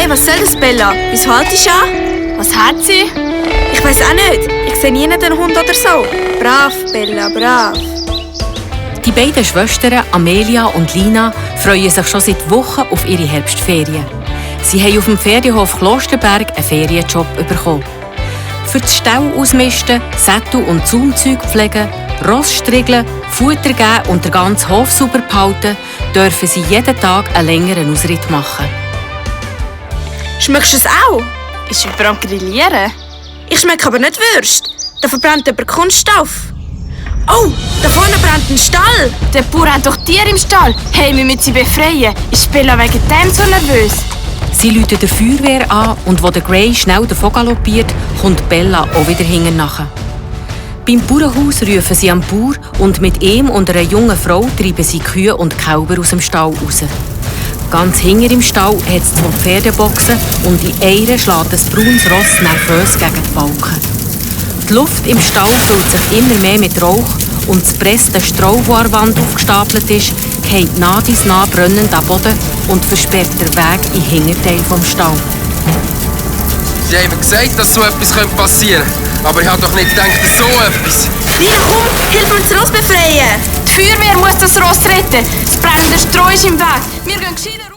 was soll das, Bella? Wieso haltest du an? Was hat sie? Ich weiss auch nicht. Ich sehe nie einen Hund oder so. Brav, Bella, brav. Die beiden Schwestern, Amelia und Lina, freuen sich schon seit Wochen auf ihre Herbstferien. Sie haben auf dem Ferienhof Klosterberg einen Ferienjob bekommen. Für das Stall ausmisten, Sättel- und Zaumzeug pflegen, Ross striegeln, Futter geben und den ganzen Hof sauber behalten, dürfen sie jeden Tag einen längeren Ausritt machen. Schmeckst du es auch? Ist jemand am Grillieren? Ich schmecke aber nicht Würst. Da verbrennt jemand Kunststoff. Oh, da vorne brennt ein Stall. Der Bauer hat doch Tiere im Stall. Hey, wir müssen sie befreien. Ist Bella wegen dem so nervös? Sie rufen die Feuerwehr an und als der Gray schnell davon galoppiert, kommt Bella auch wieder hinten nach. Beim Bauernhaus rufen sie am Bauer und mit ihm und einer jungen Frau treiben sie Kühe und Kälber aus dem Stall raus. Ganz hinten im Stall hat es 2 Pferdeboxen und in einer schlägt ein braunes Ross nervös gegen die Balken. Die Luft im Stall füllt sich immer mehr mit Rauch und das presste Stroh, das an der Wand aufgestapelt ist, geht nah brennend am Boden und versperrt den Weg in den Hinterteil des Stalls. Sie haben mir gesagt, dass so etwas passieren könnte. Aber ich habe doch nicht gedacht, dass so etwas... Lina, komm, hilf uns das Ross befreien. Die Feuerwehr muss das Ross retten. Das brennende Stroh ist im Weg. Wir gehen gescheiter.